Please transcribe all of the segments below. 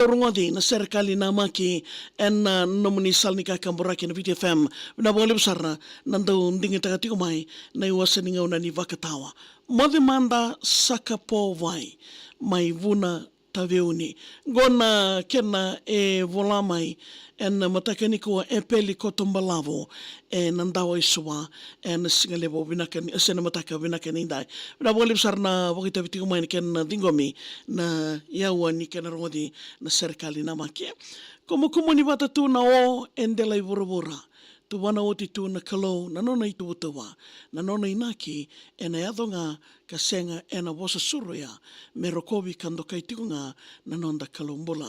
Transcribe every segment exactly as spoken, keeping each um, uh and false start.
Rogoci na serekali namaki ena nomuni sala ni kakaburaki na Viti F M. Vinaka vakalevu sara na dau digitaka tiko mai na iwasa ni gauna ni vakatawa. Moce mada Sakapovai mai Vuna Taveuni. Qo na kena e vola mai ena mataka nikua Epeli Kotobalavo ena dawa i Suva ena siga levu vinaka ni, se na mataka vinaka nidai. Vinaka vakalevu sara na vakaitavi tiko mai na kena ciqomi na yaua ni kena rogoci na serekali namaki. Kumukumuni vata tu na o e dela i vuravura. Tuvana oti tu na Kalou na nona ituvatuva, na nona inaki ena yaco ga ka sega ena vosa suruya, me rokovi ka dokai tiko ga na noda Kalou bula.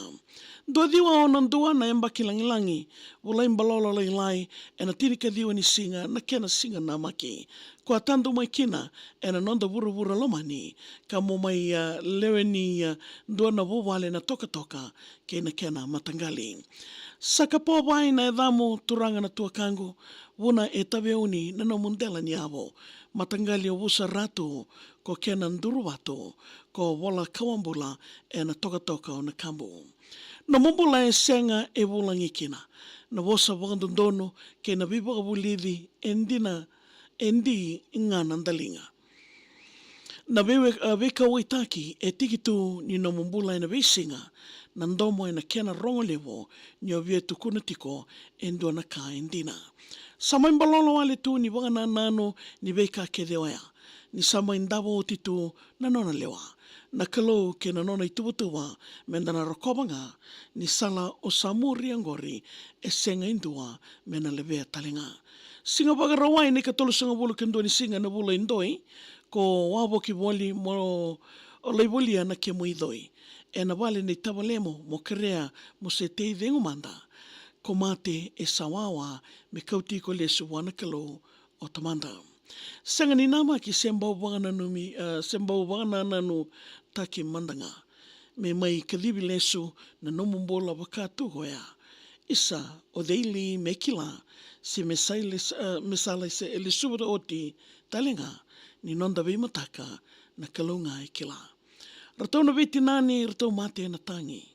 Dua ciwa ono dua na yabaki lagilagi, vulai balolo lailai ena tinikaciwa ni siga na kena siga namaki. Ko a tadu mai kina ena noda vuravura lomani, ka mo mai, a, lewe ni, a, dua na vuvale na tokatoka kei na kena mataqali. Sakapovai na yacamu turaga na tuakaqu, Vuna e Taveuni na nomu dela ni yavu. Mataqali o Vusa Ratu, ko kena duruvatu, ko Vola Kawabula ena tokatoka o Nakabu. Nomu bula e sega e vulagi kina na vosa vakadodonu kei na veivakavulici e dina, e di ga na daliga. Na veiwe-, a, veikauwaitaki e tiki tu ni nomu bula ena veisiga, na domo ena kena rogo levu ni o via tukuna tiko e dua na ka e dina. Sa mai balolo wale tu ni vakanananu ni veika kece oya, ni sa mai davo oti tu na nona lewa na Kalou kei na nona ituvatuva, meda na rokova ga ni sala o sa muria oqori e sega e dua me na levea tale ga. Siga Vakarauwai na ikatolusagavulu ka dua ni siga na vula i Doi, ko wavoki voli mo lai volia na kemu icoi ena vale nei tavalemu, mo kerea mo se tei cegu mada. Ko mate e sa wawa me kauti iko lesu vua na Kalou o Tamada. Sega ni namaki se bau vakananumi, e, se bau vakanananutaki mada ga me mai kacivi lesu na nomu bula vaka tu oya. Isa, o cei li me kila se me sa lai, e, me sa lai se lesuva oti tale ga ni noda veimataka, na Kalou ga e kila. Ratou na veitinani, ratou mate ena tagi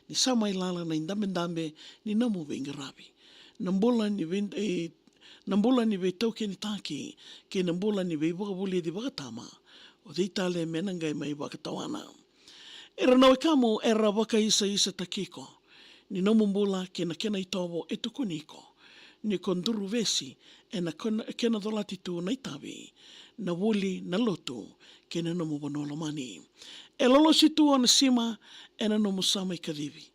ni sa mai lala na idabedabe ni nomu veiqaravi. Na bula ni vei, e, na bula ni veitaukenitaki kei na bula ni veivakavulici vakatama. O cei tale me na qai mai vakatawana? Ira na wekamu era vakaisaisataki iko ni nomu bula kei na kena itovo e tukuni iko ni ko duruvesi ena kena, kena colati tu na itavi, na vuli, na lotu kei na nomu vanua lomani. E lolosi tu o Nasima ena nomu sa mai kacivi.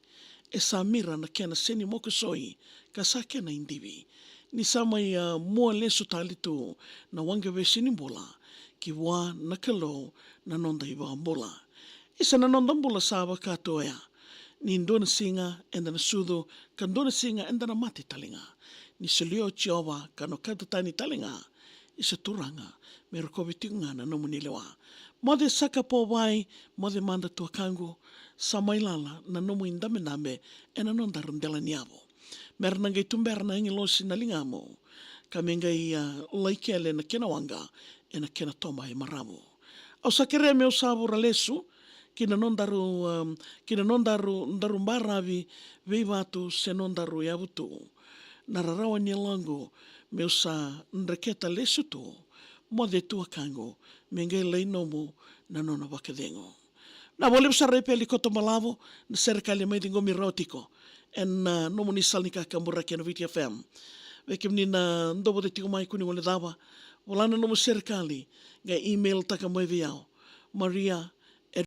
E sa mira na kena seni mokosoi ka sa kena idivi. Ni sa mai, a, mua lesu tale tu na waqavesi ni bula ki vua na Kalou na noda iVakabula. Isa, na noda bula sa vaka tu oya. Ni dua na siga eda na sucu ka dua na siga eda na mate tale ga. Ni solia o Jiova ka na okata tani tale ga. Isa Turaga, me rokovi tiko ga na nomuni lewa. Moce Sakapovai, moce mada tuakaqu, sa mai lala na nomu idabedabe ena nodaru dela ni yavu. Me ra na qai tubera na agilosi na ligamu ka me qai, a, lai kele na kena waqa ena kena toba e maravu. Au sa kerea meu sa vura lesu ki na nodaru, a, ki na nodaru, daru baravi veivatu se nodaru yavutu. Na rarawa ni yaloqu meu sa dreketa lesu tu. Moce tuakaqu, me qai lai nomu na nona vakacegu. Vinaka vakalevu sara Epeli Kotobalavu, na serekali e mai ciqomi rawa tiko ena, a, nomuni sala ni kakaburaki ena Viti F M. Vei kemuni na dovoca tiko mai, kua ni guilecava, vola na nomu serekali, qai email taka mai vei au, Maria